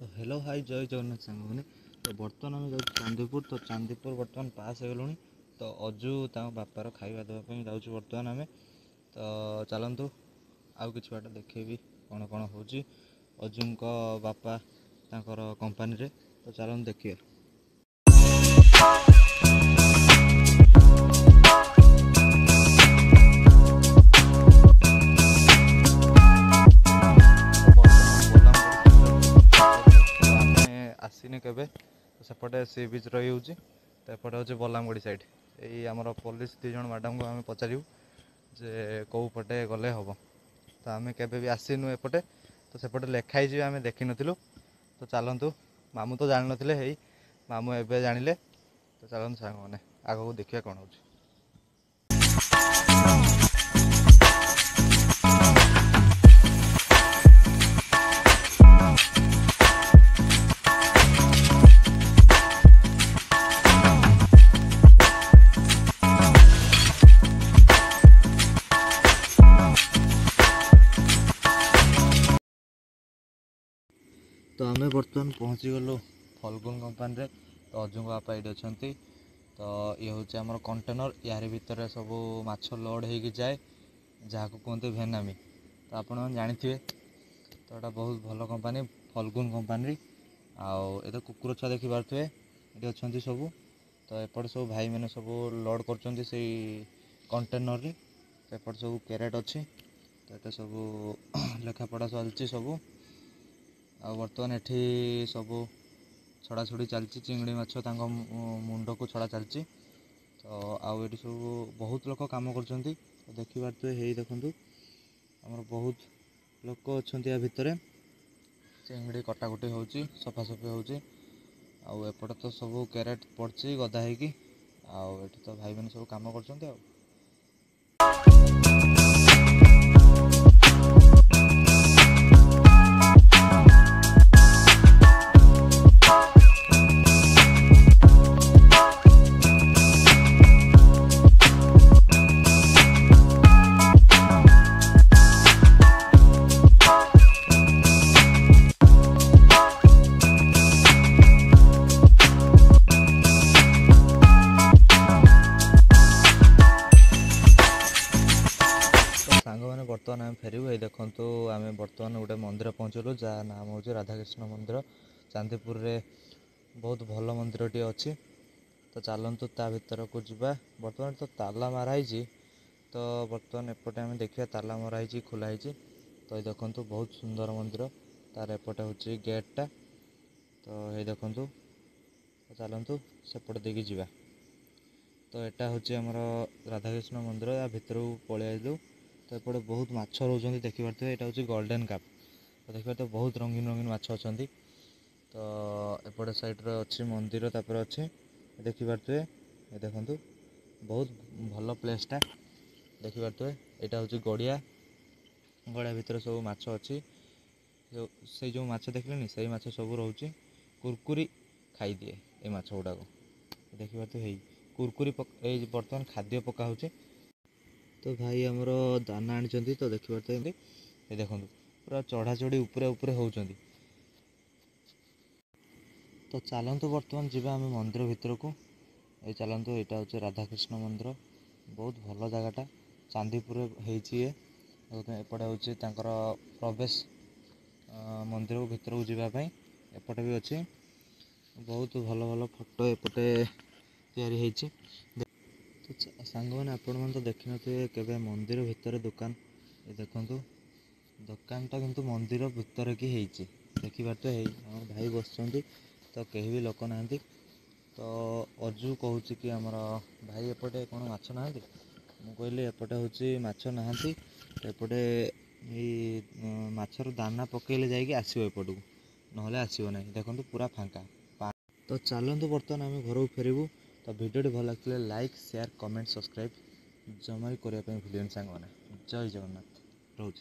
ତ hello high, ଜୟ ଜଗନ୍ନାଥ ସାଙ୍ଗମାନେ। ତ ବର୍ତ୍ତମାନ ଆମେ ଯାଉଛୁ ଚାନ୍ଦିପୁର। ତ ଚାନ୍ଦିପୁର ବର୍ତ୍ତମାନ ପାସ୍ ହେଇଗଲୁଣି। ତ ଅଜୁ ତାଙ୍କ ବାପାର ଖାଇବା ଦେବା ପାଇଁ ଯାଉଛୁ ବର୍ତ୍ତମାନ ଆମେ। ତ ଚାଲନ୍ତୁ, ଆଉ କିଛି ବାଟ ଦେଖେଇବି କ'ଣ କ'ଣ ହେଉଛି ଅଜୁଙ୍କ ବାପା ତାଙ୍କର କମ୍ପାନୀରେ। ତ ଚାଲନ୍ତୁ ଦେଖିବା। ଆମେ ଆସିନି କେବେ ତ ସେପଟେ ସି ବିଚ୍ ରହିଯାଉଛି। ତ ଏପଟେ ହେଉଛି ବଲାମଗଡ଼ି ସାଇଡ଼୍। ଏଇ ଆମର ପୋଲିସ 2 ଜଣ ମ୍ୟାଡ଼ାମଙ୍କୁ ଆମେ ପଚାରିବୁ ଯେ କେଉଁ ପଟେ ଗଲେ ହେବ। ତ ଆମେ କେବେ ବି ଆସିନୁ ଏପଟେ। ତ ସେପଟେ ଲେଖା ହେଇଛି, ଆମେ ଦେଖିନଥିଲୁ। ତ ଚାଲନ୍ତୁ, ମାମୁଁ ତ ଜାଣିନଥିଲେ, ହେଇ ମାମୁଁ ଏବେ ଜାଣିଲେ। ତ ଚାଲନ୍ତୁ ସାଙ୍ଗମାନେ, ଆଗକୁ ଦେଖିବା କ'ଣ ହେଉଛି। ତ ଆମେ ବର୍ତ୍ତମାନ ପହଞ୍ଚିଗଲୁ ଫଲଗୁନ କମ୍ପାନୀରେ। ତ ଅଜୁଙ୍କ ବାପା ଏଇଠି ଅଛନ୍ତି। ତ ଇଏ ହେଉଛି ଆମର କଣ୍ଟେନର, ୟାରି ଭିତରେ ସବୁ ମାଛ ଲୋଡ଼ ହେଇକି ଯାଏ, ଯାହାକୁ କୁହନ୍ତି ଭେନାମି। ତ ଆପଣମାନେ ଜାଣିଥିବେ। ତ ଏଇଟା ବହୁତ ଭଲ କମ୍ପାନୀ, ଫଲଗୁନ କମ୍ପାନୀ। ଆଉ ଏ ତ କୁକୁର ଛୁଆ ଦେଖିପାରୁଥିବେ, ଏଠି ଅଛନ୍ତି ସବୁ। ତ ଏପଟେ ସବୁ ଭାଇମାନେ ସବୁ ଲୋଡ଼ କରୁଛନ୍ତି ସେଇ କଣ୍ଟେନରରେ। ତ ଏପଟେ ସବୁ କ୍ୟାରେଟ୍ ଅଛି। ତ ଏଟା ସବୁ ଲେଖାପଢ଼ା ଚାଲିଛି ସବୁ। ଆଉ ବର୍ତ୍ତମାନ ଏଠି ସବୁ ଛଡ଼ାଛଡ଼ି ଚାଲିଛି, ଚିଙ୍ଗୁଡ଼ି ମାଛ ତାଙ୍କ ମୁଣ୍ଡକୁ ଛଡ଼ା ଚାଲିଛି। ତ ଆଉ ଏଠି ସବୁ ବହୁତ ଲୋକ କାମ କରୁଛନ୍ତି ଦେଖିପାରୁଥିବେ। ହେଇ ଦେଖନ୍ତୁ, ଆମର ବହୁତ ଲୋକ ଅଛନ୍ତି ୟା ଭିତରେ। ଚିଙ୍ଗୁଡ଼ି କଟାକୁଟି ହେଉଛି, ସଫାସଫି ହେଉଛି। ଆଉ ଏପଟେ ତ ସବୁ କ୍ୟାରେଟ୍ ପଡ଼ିଛି ଗଦା ହେଇକି। ଆଉ ଏଠି ତ ଭାଇମାନେ ସବୁ କାମ କରୁଛନ୍ତି। ଆଉ ସାଙ୍ଗମାନେ, ବର୍ତ୍ତମାନ ଆମେ ଫେରିବୁ। ଏଇ ଦେଖନ୍ତୁ, ଆମେ ବର୍ତ୍ତମାନ ଗୋଟେ ମନ୍ଦିର ପହଞ୍ଚିଲୁ, ଯାହା ନାମ ହେଉଛି ରାଧାକୃଷ୍ଣ ମନ୍ଦିର। ଚାନ୍ଦିପୁରରେ ବହୁତ ଭଲ ମନ୍ଦିରଟିଏ ଅଛି। ତ ଚାଲନ୍ତୁ ତା ଭିତରକୁ ଯିବା। ବର୍ତ୍ତମାନ ତ ତାଲା ମାରା ହେଇଛି। ତ ବର୍ତ୍ତମାନ ଏପଟେ ଆମେ ଦେଖିବା ତାଲା ମରା ହେଇଛି, ଖୋଲା ହେଇଛି। ତ ଏଇ ଦେଖନ୍ତୁ, ବହୁତ ସୁନ୍ଦର ମନ୍ଦିର। ତାର ଏପଟେ ହେଉଛି ଗେଟ୍ଟା। ତ ଏଇ ଦେଖନ୍ତୁ, ଚାଲନ୍ତୁ ସେପଟେ ଦେଇକି ଯିବା। ତ ଏଟା ହେଉଛି ଆମର ରାଧାକୃଷ୍ଣ ମନ୍ଦିର। ୟା ଭିତରକୁ ପଳେଇ ଆଇଲୁ। ତ ଏପଟେ ବହୁତ ମାଛ ରହୁଛନ୍ତି ଦେଖିପାରୁଥିବେ। ଏଇଟା ହେଉଛି ଗୋଲ୍ଡେନ୍ କାପ୍। ତ ଦେଖିପାରୁଥିବେ, ବହୁତ ରଙ୍ଗୀନ ରଙ୍ଗୀନ ମାଛ ଅଛନ୍ତି। ତ ଏପଟେ ସାଇଡ଼୍ରେ ଅଛି ମନ୍ଦିର, ତାପରେ ଅଛି ଦେଖିପାରୁଥିବେ। ଏ ଦେଖନ୍ତୁ, ବହୁତ ଭଲ ପ୍ଲେସ୍ଟା ଦେଖିପାରୁଥିବେ। ଏଇଟା ହେଉଛି ଗଡ଼ିଆ। ଗଡ଼ିଆ ଭିତରେ ସବୁ ମାଛ ଅଛି। ସେଇ ଯେଉଁ ମାଛ ଦେଖିଲେନି, ସେଇ ମାଛ ସବୁ ରହୁଛି। କୁରକୁରି ଖାଇଦିଏ ଏଇ ମାଛ ଗୁଡ଼ାକ ଦେଖିପାରୁଥିବେ। ହେଇ କୁରକୁରି, ଏଇ ବର୍ତ୍ତମାନ ଖାଦ୍ୟ ପକା ହେଉଛି। ତ ଭାଇ ଆମର ଦାନା ଆଣିଛନ୍ତି। ତ ଦେଖିପାରୁଥିବେ, ଏ ଦେଖନ୍ତୁ, ପୁରା ଚଢ଼ାଚଢ଼ି ଉପରେ ଉପରେ ହେଉଛନ୍ତି। ତ ଚାଲନ୍ତୁ ବର୍ତ୍ତମାନ ଯିବା ଆମେ ମନ୍ଦିର ଭିତରକୁ। ଏଇ ଚାଲନ୍ତୁ, ଏଇଟା ହେଉଛି ରାଧାକୃଷ୍ଣ ମନ୍ଦିର। ବହୁତ ଭଲ ଜାଗାଟା, ଚାନ୍ଦିପୁରରେ ହେଇଛି ଇଏ। ଏପଟେ ହେଉଛି ତାଙ୍କର ପ୍ରବେଶ ମନ୍ଦିରକୁ ଭିତରକୁ ଯିବା ପାଇଁ ଏପଟେ ବି ଅଛି। ବହୁତ ଭଲ ଭଲ ଫଟୋ ଏପଟେ ତିଆରି ହେଇଛି। ତ ସାଙ୍ଗମାନେ, ଆପଣମାନେ ତ ଦେଖିନଥିବେ କେବେ ମନ୍ଦିର ଭିତରେ ଦୋକାନ। ଏ ଦେଖନ୍ତୁ, ଦୋକାନଟା କିନ୍ତୁ ମନ୍ଦିର ଭିତରେ କି ହେଇଛି ଦେଖିପାରୁଥିବେ। ହେଇ ଆମ ଭାଇ ବସିଛନ୍ତି। ତ କେହି ବି ଲୋକ ନାହାନ୍ତି। ତ ଅଜୁ କହୁଛି କି ଆମର ଭାଇ ଏପଟେ କ'ଣ ମାଛ ନାହାନ୍ତି? ମୁଁ କହିଲି ଏପଟେ ହେଉଛି ମାଛ ନାହାନ୍ତି। ଏପଟେ ଏଇ ମାଛର ଦାନା ପକେଇଲେ ଯାଇକି ଆସିବ ଏପଟକୁ, ନହେଲେ ଆସିବ ନାହିଁ। ଦେଖନ୍ତୁ, ପୁରା ଫାଙ୍କା। ତ ଚାଲନ୍ତୁ ବର୍ତ୍ତମାନ ଆମେ ଘରକୁ ଫେରିବୁ। ତ ଭିଡ଼ିଓଟି ଭଲ ଲାଗିଥିଲେ ଲାଇକ୍, ସେୟାର, କମେଣ୍ଟ, ସବସ୍କ୍ରାଇବ୍ ଜମା ବି କରିବା ପାଇଁ ଭୁଲିବେନି ସାଙ୍ଗମାନେ। ଜୟ ଜଗନ୍ନାଥ, ରହୁଛି।